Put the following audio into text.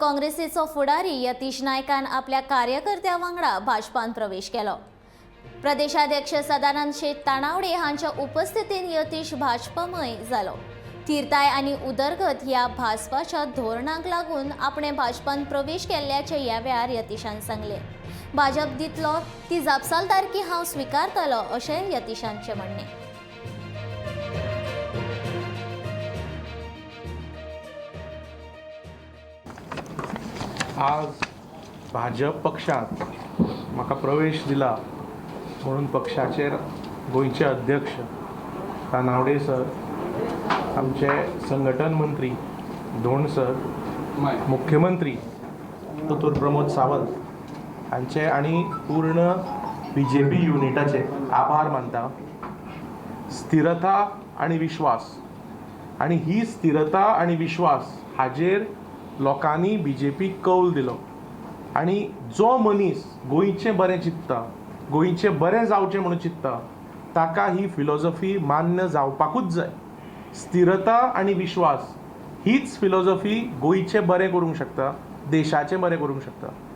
काँग्रेसीचो फुडारी यतीश नायकान आपल्या कार्यकर्त्या वांगडा भाजपान प्रवेश केलो. प्रदेशाध्यक्ष सदानंद शेट तानावडे हांच्या उपस्थितीन यतीश भाजपमय जालो. थिरताय आनी उदरगत ह्या भाजपाच्या धोरणांक लागून आपणे भाजपान प्रवेश केल्ल्याचें ह्या वेळार यतीशान सांगलें. भाजप दितलो ती जापसालदारकी हांव स्विकारतलो अशें यतीशांचें म्हणणें. आज भाजप पक्षांत म्हाका प्रवेश दिला म्हणून पक्षाचेर गोंयचे अध्यक्ष तानावडे सर, आमचे संघटन मंत्री धोंड सर, मुख्यमंत्री दोतोर प्रमोद सावंत हांचे आनी पूर्ण बीजेपी युनिटाचे आभार मानता. स्थिरता आनी विश्वास, आनी ही स्थिरता आनी विश्वास हाजेर लोकांनी बीजेपीक कौल दिलो. आनी जो मनीस गोंयचें बरें चिंत्ता, गोंयचें बरें जावचें म्हणून चिंत्ता, ताका ही फिलॉजॉफी मान्य जावपाकूच जाय. स्थिरता आनी विश्वास हीच फिलॉजॉफी गोंयचें बरें करूंक शकता, देशाचें बरें करूंक शकता.